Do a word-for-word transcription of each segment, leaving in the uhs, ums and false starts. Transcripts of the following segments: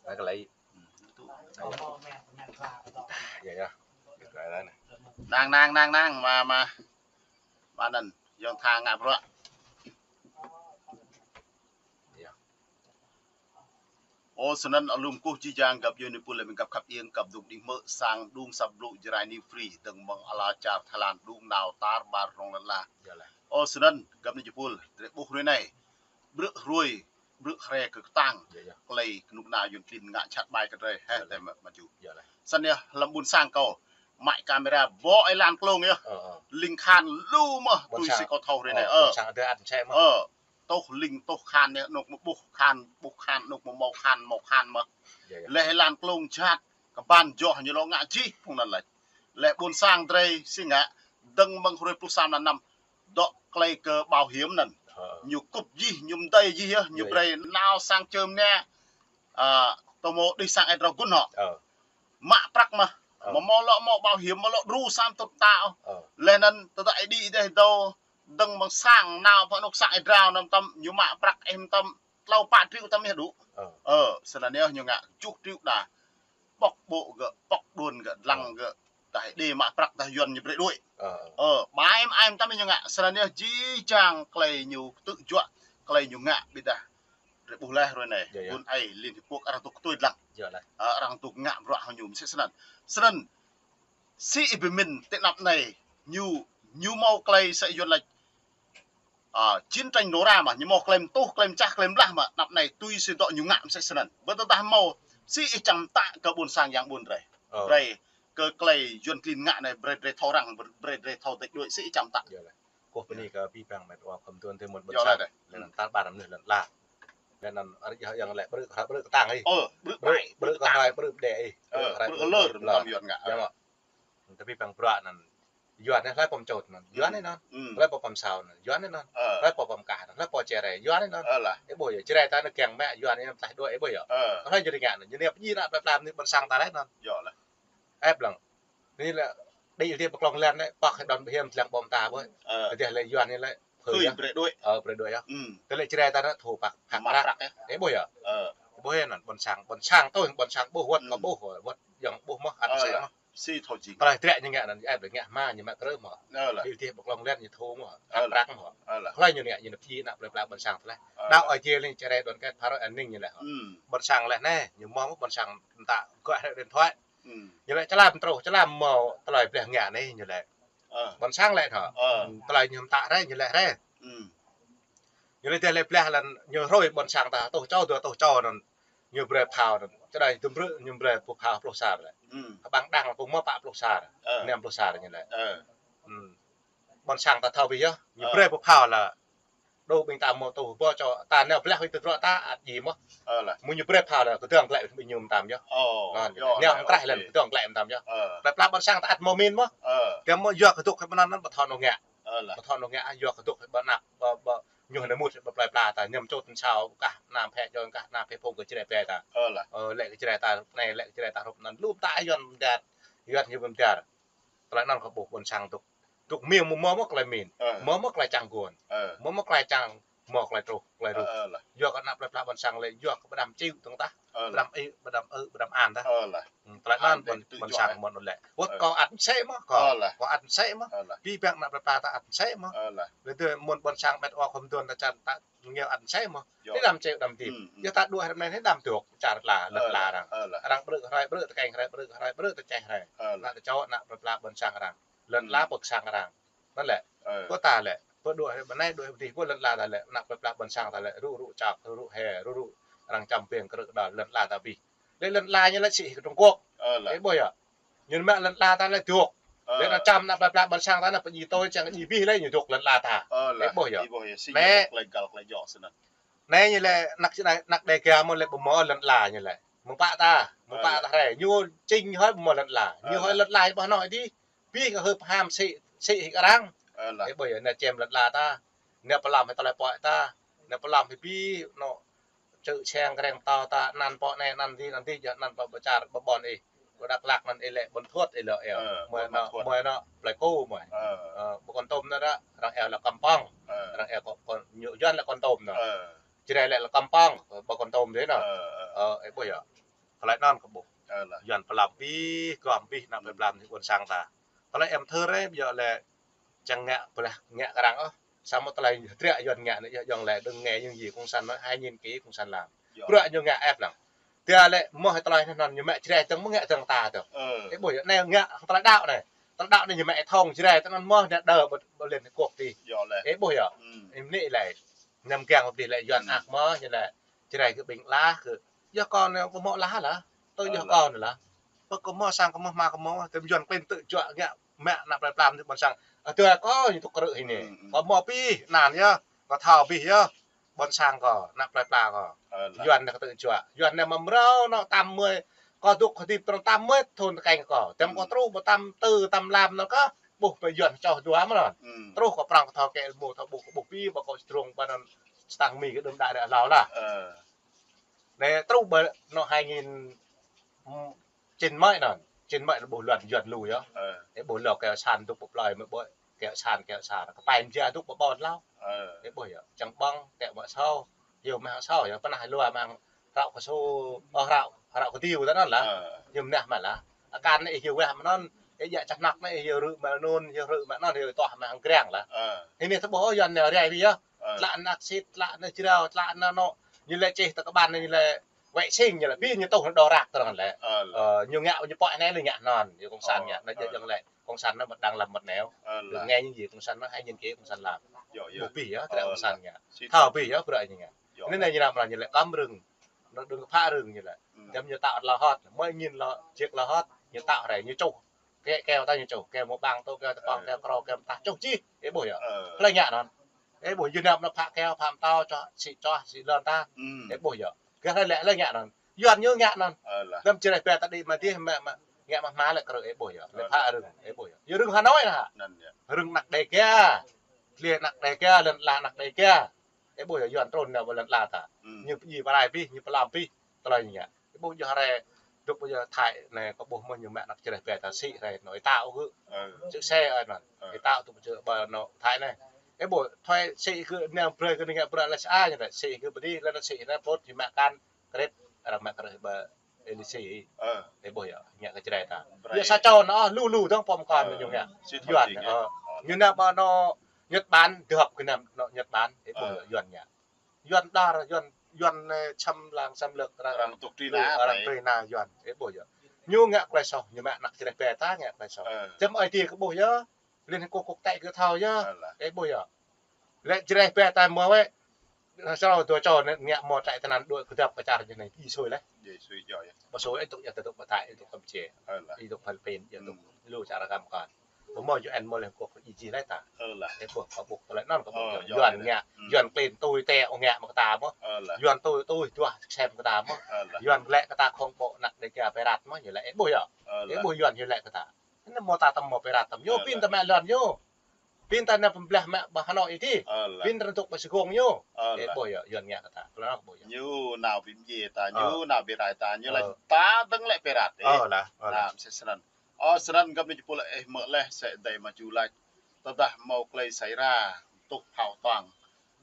Hă, kơ lĕ. Yă, yă. Kơ lĕ anai. Năng, năng, năng, năng, mă, mă. Mă anŭn, yŏng tha ngă bruă. Yă. Ơ, snăn alum kơkuh jih jang găp djuê ƀing pul lĕ ƀing găp khăp iêng, găp dŏ đĭ hmư̆ sang đung săp blŭ Jrai News Free, dơ̆ng mơ̆ng ala čar Thái Lan, đung nao tar ƀar rŏng lăn ala. Yă lĕ. Ơ, snăn găp djuê ƀing pul, drơi ƀuh hrơi anai. Brư̆ hrơi, brư̆ hrơi kơ kơtang. Yă, yă. Kơ lĕ kơnuk kơna Yuăn klin ngă jhat ƀai kơ drơi, hĕ, yă lĕ. Tơma mă jŭ. Yă lĕ. Snăn yơh, hlăm ƀôn sang kâo, mă kamera, ƀô̆ êlan klông yơh. Ơ, ơ. Lĭng kahan lu mơ̆, ƀôn tui sang, si kâo thâo hrơi anai. Ơ, ơ. Ƀôn sang adih ăt mơsĕ mơ̆. Ơ, tuh lĭng, tuh kahan yơh, anŭk mơ̆ ƀuh kahan, ƀuh kahan, anŭk mơ̆ hmâo kahan, hmâo kahan mơ̆. Yă, yă. Lĕ êlan klông jhat, kơ ƀăn joh ñu lŏ ngă jih, phung anŭn lĕ. Lĕ ƀôn sang drơi si ngă, dơ̆ng mơ̆ng hrơi pluh sa mlan năm, dŏ kơ lĕ kơ bảo hiểm anŭn. Ơ. Ñu kŭp jih, ñu mdei jih yơh, ñu, yă, yă, brơi nao sang čơm anai. Ơ, tơma đih sang ê drao gŭn hŏ. Ơ. Mă prăk mơ̆. Ơ. Mơ̆ hmâo lŏ hmâo bảo hiểm, hmâo lŏ đru sa mtŭt ta. Ơ. Lĕ anŭn tơdah ê đĭ dêh dâo, dơ̆ng mơ̆ng sang, nao pơ anŭk sang ê drao anŭn tơma, ñu mă prăk ê tơma, tlâo pă triệu tơma yơh đu. Ơ. Ơ, snăn yơh ñu ngă tơjuh triệu đa. Pŏk ƀô̆ gơ̆, pŏk đuôn gơ̆, dlăng, ơ, gơ̆. Tơdah ê đĭ mă prăk tơdah Yuăn ñu brơi đuaĭ. Ơ, ơ. Ơ, ƀai mơ̆ ai mơ̆ tơma ñu ngă, snăn yơh jih jang kơ lĕ ñu tŭ juă, kơ lĕ ñu ngă ƀiădah. Drơi ƀuh lĕ hrơi anai, yă, yă, ƀôn ai Liên Hiệp Quốc arăng dŏ kơtui dlăng. Yă lĕ. Ơ, arăng dŏ ngă bruă hăng ñu mơsĕ snăn. Snăn, si ih pơmĭn tơ anăp anai, ñu, ñu hmâo kơ lĕ sa Yuăn laĭ Ơ, chiến tranh nổ ra mơ̆, ñu hmâo klem tuh, klem čah, klem blah mơ̆, anăp anai tui si dŏ ñu ngă mơsĕ snăn. Ƀơi tơdah hmâo, si ih čang mtă kơ ƀôn sang yang ƀôn drơi. Ơ. Brơi, kơ kơ lĕ Yuăn klin ngă anai, brơi drơi thâo răng, brơi drơi thâo tĕč đuaĭ, si ih čang mtă. Yă lĕ. Kơkuh bơni kơ abih bang met wa khŏm tuăn tơ mơ̆n ƀôn sang. Yă lĕ. Lĕ anŭn tar ƀar mơnuih lŏn ala. Lĕ anŭn arăng yơh yang lĕ brơi kơ, brơi kơtang ih. Ơ, brơi, brơi, brơi kơ kơtang. Hrơi, brơi pơdĕ ih. Ơ, brơi kơ lơr, lơr, lơr. Mơ̆n Yuăn ngă. Yă mơ̆. Tơdah abih bang bruă anŭn. Yuăn anai hlơi pô pơčot anŭn, Yuăn anai anŭn. Hlơi pô pơmsao anŭn, Yuăn anai anŭn. Hlơi pô pơkah anŭn, hlơi pô čơrai, Yuăn anai anŭn. Ih ƀuh yơh, čơrai ta anŭn kiăng mă, Yuăn anai anŭn tlaih đuaĭ, ih ƀuh yơh. Hlơi jing ngă anŭn, ñu anai pơjing ană plơi pla mơnuih ƀôn sang ta laih anŭn. Ơ, lĕ. Ih lăng. Anai lĕ, đĭ dih pơklŏng lĕ anai, pŏk hĭ đon ƀu hiam tlang ƀom ta ƀuh. Tơdah lĕ Yuăn anai lĕ, hơ yơh. Brơi đuaĭ. Ơ, brơi đuaĭ yơh. Tơlơi čơrai ta anŭn thu păk, păk prăk. Ih ƀuh yơh. Ih ƀuh yơh anŭn, ƀôn sang, ƀôn sang tui, ƀôn sang ƀuh wơ̆t, kơ ƀuh wơ̆t, yang ƀuh mơ̆, ăt sĕ mơ̆. Si thâo jing. Tơlơi trĕ ñu ngă anŭn, ih ƀuh ngă hmua ñu mă krơ̆ mơ̆. Ơ lĕ. Đĭ dih pơklŏng lĕ ñu thu mơ̆, ơ lĕ, păk prăk mơ̆. Ơ lĕ. Hlơi ñu ngă, ñu anai pơjing ană plơi pla ƀôn sang tơlơi. Ơ lĕ. Đaŏ ơi jê lĕ čơrai đon kĕt phara an ninh ñu lĕ. Ƀôn sang lĕ anai, ñu hmâo ƀôn sang mơta gơ̆ hrĕ điện thoại. Ñu lĕ čơlam truh, čơlam hmâo tơlơi blah ngă anai ñu lĕ. Ƀôn sang lĕ hŏ. Tơlơi ñu mơta hrĕ, ñu lĕ hrĕ. Ñu lĕ tơlơi blah lĕ ñu hrơi ƀôn sang ta, tuh čô, dua tuh čô anŭn. Ñu brơi phao anŭn. Čơđai tơm brư̆ ñu brơi pô phao pluh sa lĕ. Hbăng đăng pô hmâo pă pluh sa. Năm pluh sa ñu lĕ. Ƀôn sang ta thâo bĭ yơh. Ñu brơi pô phao lĕ. Đô ƀing ta hmâo tuh ƀô̆ čô ta nao blah wĭt tơdruă ta ăt djơ̆ mơ̆. Mơ̆ ñu brơi phao lĕ kơdơ̆ng glaĭ ƀing ñu mơtam yơh. Anŭn. Nao mơkrah lĕ kơdơ̆ng glaĭ mơtam yơh. Plơi pla ƀôn sang ta ăt hmâo min mơ̆. Tơdah hmâo yua kơ dŏ kơ ƀôn anŭn ƀu thâo anŏ ngă. Ƀu thâo anŏ ngă yua kơ dŏ kơ ƀôn anăp ƀu, ƀu Ñu anai mŭt ƀơi plơi pla ta, ñu čut tơm sao, kah ană phe čô, kah ană phe phung kơ čơđai phe ta. Ơ, lĕ kơ čơđai ta, anai lĕ kơ čơđai ta hrup anŭn. Lŭm ta Yuăn mơdar, Yuăn ñu mơdar. Tơlơi anŭn kơ ƀuh ƀôn sang dŏ. Dŏ mơ̆ng mơ̆ mơ̆ tơlơi min. Mơ̆ mơ̆ tơlơi čang guôn. Mơ̆ mơ̆ tơlơi čang, mơ̆ tơlơi truh, tơlơi ruh. Yua kơ ană plơi pla ƀôn sang lĕ, yua kơ ƀu đăm čiu tơ̆ng tah. Ƀu đăm ih, ƀu đăm ư, ƀu đăm an tah. Tơlơi anŭn ƀôn, ƀôn sang mơ̆n lĕ. Wơ̆t kâo ăt sĕ mơ̆, kâo, kâo ăt sĕ mơ̆. Abih bang ană plơi pla ta ăt sĕ mơ̆. Lĕ tơdơi mơ̆n ƀôn sang met wa khŏm tuăn ta čan ta Ñu ăt sĕ mơ̆. Ih đăm čeo đăm tĭp. Yua ta đuaĭ hrơi anai ih đăm dŏ čar la, lŏn la arăng. Arăng brư̆ hrơi, brư̆ tơkeng hrơi, brư̆ hrơi, brư̆ tơčeh hrơi. Ană tơčô, ană plơi pla ƀôn sang arăng. Lŏn la pơ sang arăng. Anŭn lĕ. Pơ ta lĕ. Pơ đuaĭ hrơi anai, đuă hrơi adih, pơ lŏn la ta lĕ. Ană plơi pla ƀôn sang ta lĕ. Rŭ rŭ čŏk, rŭ rŭ he, rŭ rŭ arăng čăm ping krư̆ đal lŏn la ta abih. Lĕ lăn la ñu lĕ sĭ kơtrŭng kŏk. Ih ƀuh yơh. Ñu mă lăn la ta lĕ dŏ. Lĕ ană čăm ană plơi pla ƀôn sang ta ană pơjing tui čang jing abih lĕ ñu dŏ lăn la ta. Ih ƀuh yơh. Anai ñu lĕ ană čơđai, ană Dêga mơ̆ lĕ ƀu hmâo lăn la ñu lĕ. Mơ̆ng pă ta, mơ̆ng pă ta hrơi. Ñu čing hơi ƀu hmâo lăn la. Ñu hơi lăn la ƀu hmâo anŏ adih. Abih kơ hưp ham sĭ, sĭ hĭ kơ arăng. Ih ƀuh yơh, anai čem lăn la ta. Anai pơlăm hĭ tơlơi pơ̆k ta. Anai pơlăm hĭ abih anŏ čư̆ čhiăng kreng tâo ta anăn pô anai anăn adih anăn adih yơh anăn pô ƀơ čar ƀơ ƀôn ih. Ƀơ Dak Lak anăn ih lĕ ƀôn Thuôt ih lĕ eo. Mơi anŏ, mơi anŏ, plơi Kô mơi. Ƀơ Kon Tum anŭn ră, arăng eo lĕ Kampong. Arăng eo kơ, kơ, ñu Yuăn lĕ Kon Tum anŭn. Čơđai lĕ lĕ Kampong, ƀơ Kon Tum adih anŭn. Ih ƀuh yơh. Tơlơi anŭn kơ ƀuh. Ơ lah. Yuan pơlăm abih, gom abih, ană plơi pla ƀôn sang ta. Tơlơi em thơ rĕ, ƀiă lĕ čang ngă, pơlah ngă kơ arăng ôh. Samơ̆ tơlơi hơdră Yuan ngă anai, yua lĕ đơ̆ng nge yơ̆ng yê Kông San anai, hai nghìn ký Kông San lam. Yơh. Bruă ñu ngă ĕp lăng. Tơdah lĕ mơ̆ tơlơi anŭn ñu mă Jrai tơ̆ng mơ̆ ngă tơ̆ng ta tơ̆ng. Ơ. Ih ƀuh yơh, anai ngă tơlơi đaŏ anai. Tơlơi đaŏ anai ñu mă thŏng Jrai tơ̆ng anŭn mơ̆ anai đơ ƀơi, ƀơi Liên Hợp Quốc tih. Yơh lĕ. Ih ƀuh yơh. Hmm. Ih mơ̆ anai lĕ. Năm gang ƀơi lĕ Yuan hmm ăt mơ̆ ñu lĕ. Jrai kơ ƀing lah kơ. Yua kơ anai ƀu mơ̆ lah lah. Tui yua kơ anai lah. Ƀu kơ mơ̆ sang kơ mơ̆ hma kơ mơ̆, tơm Yuan klin tŭ juă ngă mă ană plơi pla ƀôn sang. Ơ, tui kơ ñu tŭ krư̆ hĭ anai. Hmm, hmm. Kơ mơ̆ abih, anŭn yơh. Kơ thâo abih yơh. Ƀôn sang kơ, ană plơi pla kơ. Ơ lah. Yuan anai kơ tŭ juă. Yuan anai mơ̆ mrâo anŭn tám mươi. Kơ dŏ kơ hơdip tơl tám mươi thŭn tơkeng kơ. Tơm kơ hmm truh ƀơi tám tư, tám lăm anŭn kơ. Ƀuh pơ Yuan čoh dua mơ̆n anŭn. Hmm. Truh kơ prŏng kơ thâo kĕ mơ̆ thâo ƀuh kơ ƀuh abih ƀơi kơ čơdrông ƀơi anŭn stang mi kơ đơ̆m đă đă hlâo lah. Ơ. Anai truh ƀơi anŭn hai nghìn chín mơ̆i anŭn. Chín mơ̆i anŭn ƀuh Yuan, Yuan lu yơh. Ơ. Ih ƀuh lu kơ san dŏ ƀơi plơi mơ̆ ƀuh kơ san, kơ san. Kơ pai mơja dŏ ƀơi ƀôn hlâo. Ơ. Ih ƀuh yơh. Čang ƀơ̆ng, kơ mă sâo. Yua mă sâo yơh, pơnah lua mă hrŏ kơsu, ơ, hrŏ, hrŏ kơdiu tơ anŭn lah. Ơ. Yua mơnah mă lah. Akan anai ih yua weh mơ̆n anŭn, ih jak čah năk anai ih yua rư̆ mă anŭn, yua rư̆ mă anŭn, yua tuah mă hăng grang lah. Ơ. Hĭ anai tơƀuh Yuan anai rai abih yơh. Ơ. Tlă ană sĭt, tlă ană jrao, tlă ană anŭn. Ñu lĕ čih tơ kơ ƀăn anai ñu lĕ wĕ sing ñu lĕ, abih ñu tuh anŭn đô rak tơ anŭn lĕ. Ơ lah. Ơ, ñu ngă, ñu pŏk anai lĕ ngă anŭn, yua Kông San ngă, anŭn yơh jơ̆ng lĕ. Kông San anŭn mơ̆ đang lăm mơ̆ neo. Ơ lah. Đơ̆ng nge yơ̆ng yê Kông San anŭn hai nghìn ký Kông San lam. Yơh, yơh. Ƀuh abih yơh, tơlơi Kông San ngă. Thâo abih yơh, bruă ñu ngă. Anai anai ñu năm lah ñu lĕ kăm rơ̆ng. Anŭn đơ̆ng kơ phă rơ̆ng ñu lĕ. Hmm. Tơm ñu tao hlâo hơt, mơ̆ angĭn hlâo, jek hlâo hơt, ñu tao rai ñu čuh. Kĕ keo ta ñu čuh, kĕ mơ̆ ƀăng tơ, kĕ tơpŏng, ơ, kĕ krô, kĕ mơtah čuh čih, ih ƀuh yơh. Ơ. Hlơi ngă anŭn. Ih ƀuh Yuan anŭn phă keo, phă mơtâo, čoh, sĭ čoh, sĭ lŏn ta. Hmm. Ih ƀuh yơh. Kĕ hlơi lĕ, hlơi ngă anŭn. Yuan ñu ngă anŭn. Ơ lah. Tơm Jrai ƀe ta đĭ mă dih, mă, mă, ngă mă hma lĕ krư̆, ih ƀuh yơh. Lĕ phă rơ̆ng, ih ƀuh yơh. Yua rơ̆ng Hà Nội lah. Anŭn yơh. Rơ̆ng anăk Dêga. Tơlơi anăk Dêga, lŏn ala anăk Dêga. Ih ƀuh yơh, Yuan trŭn nao ƀơi lŏn ala ta. Hmm. Ñu pơdjai pơrai abih, ñu pơlăm abih. Tơlơi ñu ngă. Ih ƀuh yơh rai, dŏ ƀơi yơh Thái anai, kơ ƀuh mơ̆ ñu mă anăk Jrai ƀe ta sĭ rai, anŭn ih tao hư̆. Ơ. Čư̆ se ơi anŭn. Ơ. Ih tao tŭ pơčư̆ ƀơi anŭn Thái anai. Ih ƀuh, Thái sĭ kơ anai brơi kơ anai ngă bruă lĕ sa ñu anai, sĭ kơ pơdjai, lĕ anŭn sĭ anai pơt ñu mă akan, kret, arăng mă kơ ƀơi Êlisê. Ơ. Ih ƀuh yơh, ngă kơ Jrai ta. Brơi. Yua sa čô anŭn, lu lu dơ̆ng pô mơkŏn ñu ngă. Ơ, sĭ thâo Yuan, jing, ơ. Ơ. Ñu nao ƀơi anŭn Nhật Bản, dơhŏp kơ anŭn Nhật Bản, ih ƀuh yơh, Yuan ngă. Yuan đar, Yuan, Yuan, ơ, xâm lăng, xâm lược, arăng, arăng tŭk tri na, arăng tri na Yuan, ih ƀuh yơh. Ñu ngă tơlơi soh, ñu mă anăk Jrai ƀe ta ngă tơlơi soh. Ơ. Tơm ơi ti kơ ƀuh yơh, Liên Hợp Quốc, quốc tế kơ thâo yơh. Ơ lah. Ih ƀuh yơh. Lĕ Jrai ƀe ta mơ̆ wĕ, sa čô dua čô anai ngă mơ̆ trại tị nạn đuaĭ kơdŏp kơ čar ñu anai, djai sui lĕ. Djai sui djơ̆ yơh. Ƀu sui ih dŏ yơh, ta dŏ ƀơi Thái, ih dŏ Kampuchia. Ơ lah. Ih dŏ Philippin, ih dŏ, hmm, lu čar agam kơnơ̆ng. Ƀu mơ̆ U N mơ̆ Liên Hợp Quốc ih djai lĕ ta. Ơ lah. Ih ƀuh, kơ ƀuh tơlơi anŭn kơ ƀuh. Ơ, yơh. Yuan ngă, hmm, Yuan klin tui tĕ ôh ngă mơ̆ kơ ta mơ̆. Ơ lah. Yuan tui tui duah sem kơ ta mơ̆. Ơ lah. Yuan lĕ kơ ta khŏng ƀô̆ anăk Dêga pơrai mơ̆, ñu lĕ ih ƀuh yơh. Ơ lah. Ih ƀuh Yuan ñu lĕ kơ ta. Anai mơ̆ ta tơm mơ̆ pơrai tơm ñu, ơ, pin ta mă lŏn ñu. Pin ta nao pơblah mă ƀơi Hà Nội ih ti. Ơ lah. Pin ta dŏ ƀơi Sài Gòn ñu. Ơ lah. Ih ƀuh yơh, Yuan ngă kơ ta. Tơlơi anŭn kơ ƀuh yơh. Ñu nao ƀing djai ta, ơ, ñu nao pơrai ta, ñu lĕ, ơ, ta dơ̆ng lĕ pơrai. Ơ lah, ơ lah. Anăm sĭ snăn. Ơ, snăn găp anai jơpul ih mơ̆ leh, sĕ dai mă ču lač. Tơdah mâo tơlơi sai ra, tuh phao tuang.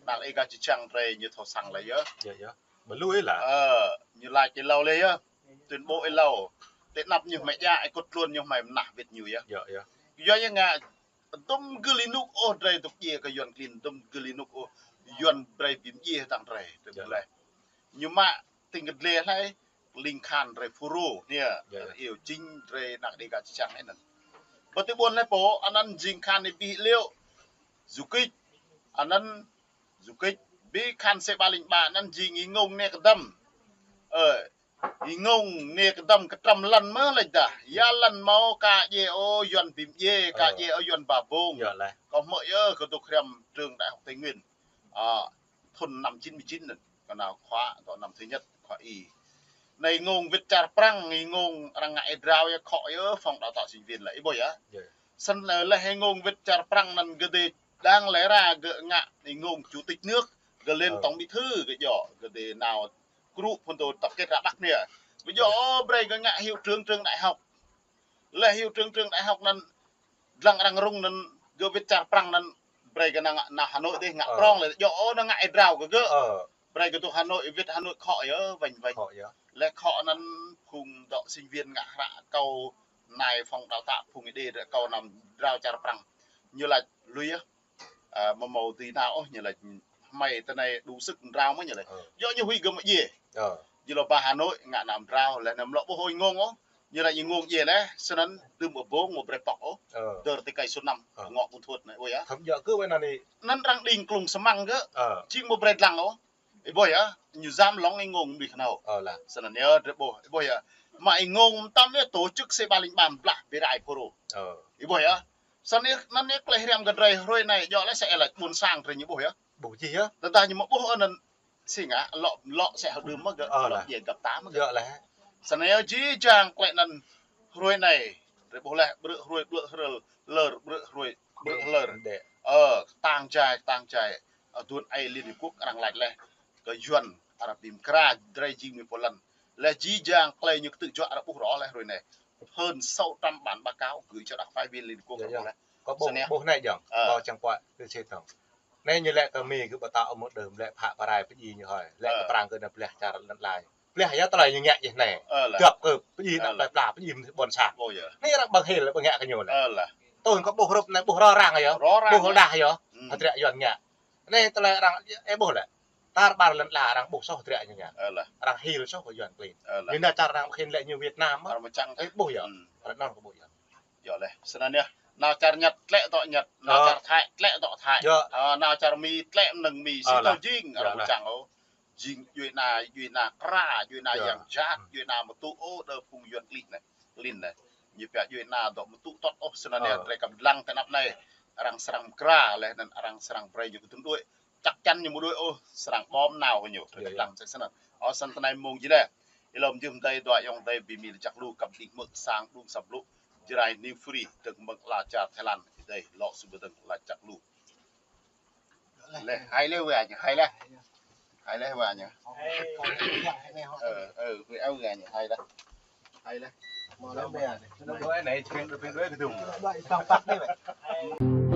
Anăk Dêga čơčăng drei ñu thâo săng leh yơh. Yơh, yơh. Ƀu lui lah. Ơ, ñu lač êlâo leh yơh. Tuyên bố êlâo. Tơ anăp ñu hmâo djă, ih kŭt tluôn ñu hmâo mơnah wĭt ñu yơh. Yơh, yơh. Yua ñu ngă, dŭm gưl ênuk ôh drei dŏ djiê kơ Yuan klin, dŭm gưl ênuk ôh Yuan brei bim djiê tang drei. Yơh. Leh. Ñu mă tĭng kơ dleh hlei, ling khan drei Fulro, anai, yơh, yơh, iâu jing drei anăk Dêga čơčăng anŭn. Ƀơi ti ƀuôn leh pô, anăn jing khan ih ƀuh liu. Du kích, anăn du kích, ƀuh khan sĕ ƀa ling ƀa anăn jing Y Ngông anai kơdăm. Ơ, Y Ngông anai kơdăm kơ tram lăn mơ̆ lač dah. Yua lăn mâo ka djai ôh Yuan bim djiê, ka, ơ, djai ôh Yuan ba bông. Yơh leh. Kâo hmư̆ yơh, kơ dŏ hriăm trường Đại học Tây Nguyên. Ơ, thŭn năm chín mươi chín anŭn, kơ nao khóa, tơ năm thứ nhất, khóa Y. Anai Y Ngông wĭt čar Prăng, Y Ngông arăng ngă êdrao yơh, khŏk yơh, phòng đào tạo sinh viên lĕ, ih ƀuh yơh. Yơh. Snăn, ơ, leh Y Ngông wĭt čar Prăng anăn gơ̆ dê đang lĕ ra gơ̆ ngă Y Ngông chủ tịch nước, gơ̆ lên, ơ, tổng bí thư gơ̆ djŏ, gơ̆ dê nao krŭ phŭn tơ tập kết ra Bắc anai. Gơ̆ djŏ, yơh, ơ, brei gơ̆ ngă hiệu trưởng trường đại học. Leh hiệu trưởng trường đại học anăn dlăng arăng rŭng anăn gơ̆ wĭt čar Prăng anăn brei gơ̆ nao, nao Hà Nội dih ngă, ơ, prŏng leh djŏ ôh nao ngă êdrao kơ gơ̆. Ơ. Brơi kơ tŭ Hà Nội, wĭt Hà Nội khŏ yơh, wĕnh wĕnh. Khŏ yơh. Lĕ khŏ anŭn phung dŏ sinh viên ngă hră kâo nai phong đào tạo phung Êđê ră kâo anăm drao čar Prăng. Ñu laĭ lui yơh. Ơ, mơ̆ mâo tui nao ôh, ñu laĭ hmei tơ anai đủ sức drao mơ̆ ñu laĭ. Ơ. Yua ñu huĭ gơ̆ mơ̆ djai. Ơ. Ñu lŏ ƀă Hà Nội ngă anăm drao, lĕ anăm lŏ ƀuh ơi ngông ôh. Ñu laĭ ñu ngông djai lĕ, snăn dưm ƀơ̆ng mơ̆ brơi pŏk ôh. Ơ. Dơr tơkai sut năm, ơ, ngŏ ƀun thuôt anai, ôi yơh. Thăm yua kơ wĕ anăn anai. Anăn arăng đing klung sơmăng gơ̆. Ơ. Jing mơ̆ brơi lăng ôh. Ih ƀuh yơh, ñu jăm lŏng ih ngông ƀĭ khnâo. Ơ lah. Snăn yơh, drơi ƀuh, ih ƀuh yơh. Mă ih ngông mơtam yơh tổ chức sê ƀa ling ƀan blah bê rai phô rô. Ơ. Ih ƀuh yơh. Snăn yơh, anăn yơh klei hriăm kơ drơi hrơi anai, djŏ lĕ sĕ laĭ ƀuôn sang drơi ñu ƀuh yơh. Ƀuh jih yơh. Tơdah ñu mơ̆ ƀuh anăn, si ngă, lŏ, lŏ sĕ hơdôm mơ̆ gơ̆, ơ, lŏ lah. Djai găp ta mơ̆ gơ̆. Djŏ lah. Snăn yơh jih jang klei anăn hrơi anai, drơi ƀuh lĕ, ƀrư̆ hrơi ƀlơ̆ hrơi, lơr, ƀrư̆ hrơi ƀlơ̆ lơr. Ơ, kơtang jai, kơtang jai. Ơ, aduôn ai Liên Hiệp Quốc arăng laĭ lĕ. Kơ Yuăn, arăng bi mơkra, drơi jing mơ̆ pô lăn. Lĕ jih jang klei ñu kơtư̆ juă arăng ƀuh rŏ lĕ hrơi anai. Hơn sáu trăm bản báo cáo gửi cho đặc phái viên Liên Hợp Quốc. Yơh, arăng ƀuh yơh. Lĕ. Kâo ƀuh, snăn yơh. Ƀuh anai jang, ơ, kâo čang pơhiăp kơ sĭt tong. Anai ñu lĕ kơ Mi kơ ƀu thâo mơ̆ đơ̆m lĕ phă pơrai pơjing ñu hơi. Lĕ, ơ, kơ Prăng kơ anăn blah čar lăn lai. Blah yơh tơlơi ñu ngă jih anai. Ơ lah. Djŏp kơ pơjing, ơ, anăn lah. Plơi pla pơjing ƀôn sang. Ơ yơh. Anai arăng ƀơ̆ng hil ƀơ̆ng ngă kơ ñu lĕ. Ơ lah. Tui kâo ƀuh rup anai ƀuh rŏ răng yơh. Rŏ răng. Ƀuh yơh. Rơđah yơh. Ư. Hơdră Yuăn ngă. Anai tơlơi arăng, ih ƀuh lĕ. Tar ƀar lŏn ala arăng ƀuh soh hơdră ñu ngă. Ơ lah. Arăng hil soh kơ Yuăn klin. Ơ lah. Ñu nao čar arăng khĭn lĕ ñu Việt Nam mơ̆. Arăng mơčăng. Ih ƀuh yơh. Ư. Arăng nao kơ ƀuh yơh. Djơ̆ lĕ. Snăn yơh. Nao čar Nhật tlĕ dŏ Nhật. Nao, ơ, čar Thái tlĕ dŏ Thái. Djơ̆. Ơ, nao čar Mi tlĕ mơnơ̆ng Mi. Ơ lah. Sĭt tơl jing. Djơ̆ lah. Arăng mơčăng ôh. Jing djuai ana, djuai ana kra, djuai ana, djơ̆, yang jhat, ư, djuai ana mơtŭ ôh, đơ phung Yuăn klin anai. Klin anai. Ñu pia djuai ana dŏ mơtŭ tŏt ôh, snăn yơh, ơ, drơi kăm lăng tơ anăp anai. Arăng srăng mơkra, lĕ anăn arăng srăng brơi ñu kơdŭn đuaĭ. Chắc chắn ñu ƀu đuaĭ ôh, srăng bom nao kơ ñu. Yơh, yơh. Lăng sĕ snăn. Ơ, snăn tơ anai mông jih lĕ. Ih lŏm jưh mơdơi dua ayŏng adơi bi mil jak lu kăm đĭ mơ̆ sang đŭng săp lu. Jrai New Free, dơ̆ng mơ̆ng ala čar Thái Lan, ih dơi lŏ sŭ bơdơ̆ng ala jak lu. Lĕ, hai lĕ wĕ ñu, hai lĕ. Hai lĕ wĕ ñu. Ơ, ơ, wĕ ơ wĕ ñu, hai lĕ. Hai lĕ. Mơ̆ lĕ wĕ ñu. Đuaĭ anai, phiên, phiên đuaĭ kơdŭng. Đuaĭ păng păng anai wĕ.